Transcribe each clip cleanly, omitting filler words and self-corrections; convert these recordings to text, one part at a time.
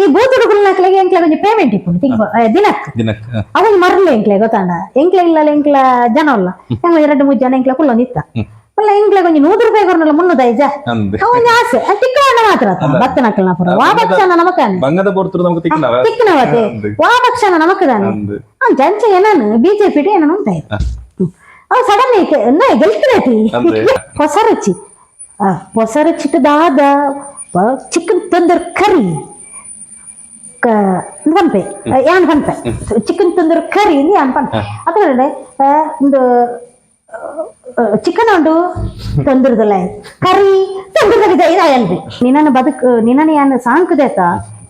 ಈ ಬೂತುಡುಗುಲ್ನಕ್ಲೆಗೆ ಎಂಕ್ಲೆ ಒಂಜಿ ಪೇಮೆಂಟ್ ಇಪ್ಪುಂಡು ತಿಂಗ್ ದಿನಕ್. ದಿನಕ್ಕೆ. ಅವೊಂಜಿ ಮರ್ಲೆ ಎಂಕ್ಲೆ ಗೊತ್ತಾಂಡ. ಎಂಕ್ಲೆ ಇಲ್ಲಲ್ಲ, ಎಂಕ್ಲ ಜನ ಉಲ್ಲ, ಎಂಕ್ಲ ಎರಡು ಮೂರು ಜನ ಎಂಕ್ಲ ಕುಲ್ಲೊಂದಿತ್ತ ಮಲ್ಲ. ಎಂಕ್ಲೆ ಒಂಜಿ 100 ರೂಪಾಯಿ ಕೊರ್ನಲ್ಲ 300 ಐಜ. ಅಂದ್. ಅವೊಂಜಿ ಆಸೆ ಅದು ತಿಕ್ಕವಣ್ಣ ಮಾತ್ರ ಅತ್ತ ಬತ್ತನಕ್ಲ್ನ ಪೂರ ವಾ ಪಕ್ಷನ ನಮಕಾನೆ. ಬಂಗದ ಪೊರ್ತುಡು ನಮಕ್ ತಿಕ್ಕುನವ. ತಿಕ್ಕನವತೆ. ಅಂದ್. ವಾ ಪಕ್ಷನ ನಮಕ್ ದಾನೆ. ಅಂದ್. ಅಂಚ ಅಂಚ ಏನಾನು ಬಿಜೆಪಿ ಏನೋ ಉಂಟಾಯ್ತು. ಅವು ಸಡನ್ ಗೆಲ್ತಿರತಿ. ಅಂದ್. ಹೊಸ ರುಚಿ, ಹೊಸ ರುಚಿಟ್ ದಾದ ಚಿಕನ್ ತಂದೂರ್ ಕರಿ ಪನ್ಪೆ ಯಾನ್, ಪನ್ಪೆ ಚಿಕನ್ ತಂದೂರ್ ಕರಿ ಇಂದು ಯಾನ್ ಪನ್ಪೆ. ಅದ್ರ ಒಂದು ಚಿಕನ್ ಉಂಡು ತಂದೂರ್ದಲ್ಲ ಕರಿ ತಂದೂರ್ದ ಇದಾಯಲ್ರಿ. ನಿನ್ನನ್ನು ಬದುಕು ನಿನ್ನನ್ನು ಯಾನ್ ಸಾಂಕುದೇತ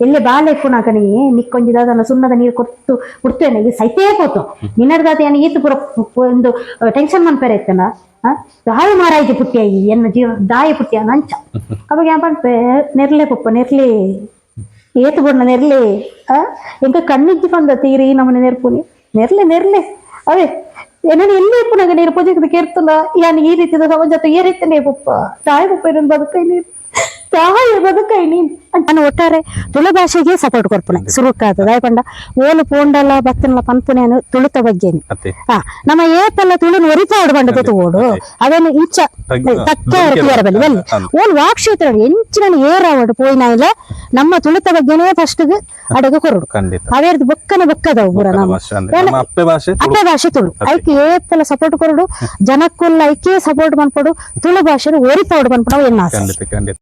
ಎಲ್ಲಿ ಬಾಳೆ ಪುನಾಕ ನೀ ನಿಕ್ಕೊಂಜಿ ದಾದನ ಸುಣ್ಣದ ನೀರು ಕೊಟ್ಟು ಕೊಡ್ತೇನೆ. ಈ ಸೈತೇ ಪೋತು ನಿನ್ನರ್ದಾತ ಯಾನ್ ಈತು ಪೂರ ಒಂದು ಟೆನ್ಷನ್ ಮನ್ಪೆರೆ ಇತ್ತನ ದಾಯ ಮಾರಾಯ್ತಿ ಪುಟ್ಟಿಯ ಎನ್ನ ಜೀವ ದಾಯ ಪುಟ್ಟಿಯ ನಂಚ. ಅವಾಗ ಯಾನ್ ಪನ್ಪೆ, ನೆರ್ಲೆ ಪಪ್ಪ ನೆರ್ಲಿ, ಏತು ಬೊಣ್ಣ ನೆರ್ಲೆ. ಆ ಎಂಕ ಕಣ್ಣಿಜ್ಜಿ ಪಂದ ತೀರಿ ನಮ್ಮನೆ ನೆರ್ಪುನಿ. ನೆರ್ಲೆ ನೆರ್ಲೆ. ಅವೇ ಎನ್ನನ್ನು ಎಲ್ಲಿ ಇಪ್ಪುನಾಗ ನೀರು ಪೂಜೆಗೆ ಕೇರ್ತಲ್ಲ. ಯಾನ್ ಈ ರೀತಿದ ಸಮಾಜ ಏ ರೀತಿನೇ ಪಪ್ಪ ತಾಯಿ ಪಪ್ಪ ಇನ್ನೊಂದು ಬದುಕೈ ನೀರು ತಾಯಿ ಬದುಕೈ ನೀನು. ನಾನು ಒಟ್ಟಾರೆ ತುಳು ಭಾಷೆಗೆ ಸಪೋರ್ಟ್ ಕೊರ್ಪುನೆ ಸುರುಕಾದ. ದಾಯೆ ಪಂಡ ಓಲು ಪೋಂಡಲ ಬತ್ತನಲ ಪನ್ಪುನೇನು ತುಳುತ ಬಗ್ಗೆನಿ. ಅತ್ತೆ. ನಮ್ಮ ಏಪಲ್ಲ ತುಳುನು ಒರಿಪಾಡು ಪಂಡ ತೂವೊಡು. ಅವೇನು ಇಂಚ ತಕ್ಕ ತೂವರ ಬಲ್ಲಿ ಬಲ್ಲಿ. ಓಲ್ ವಾಕ್ಷೇತ್ರ ಎಂಚಿನ ಏರಾವಡು ಪೋಯಿನಾಯಿಲ ನಮ್ಮ ತುಳುತ ಬಗ್ಗೆನೇ ಫಸ್ಟ್ ಅಡಗ ಕೊರಡು. ಅವೇರ್ದು ಬೊಕ್ಕನ ಬೊಕ್ಕದವು ಪೂರ ನಮ್ಮ ಭಾಷೆ ಅಂದ್ರೆ ನಮ್ಮ ಅಪ್ಪೆ ಭಾಷೆ ತುಳು. ಅಪ್ಪೆ ಭಾಷೆ ತುಳು. ಐಕ್ ಏಪಲ ಸಪೋರ್ಟ್ ಕೊರಡು, ಜನಕ್ಕುಲ್ಲ ಐಕೆ ಸಪೋರ್ಟ್ ಮನ್ಪೊಡು, ತುಳು ಭಾಷೆನು ಒರಿಪಾಡು ಪನ್ಪುನವು ಎನ್ನ ಆಸೆ. ಖಂಡಿತ ಖಂಡಿತ.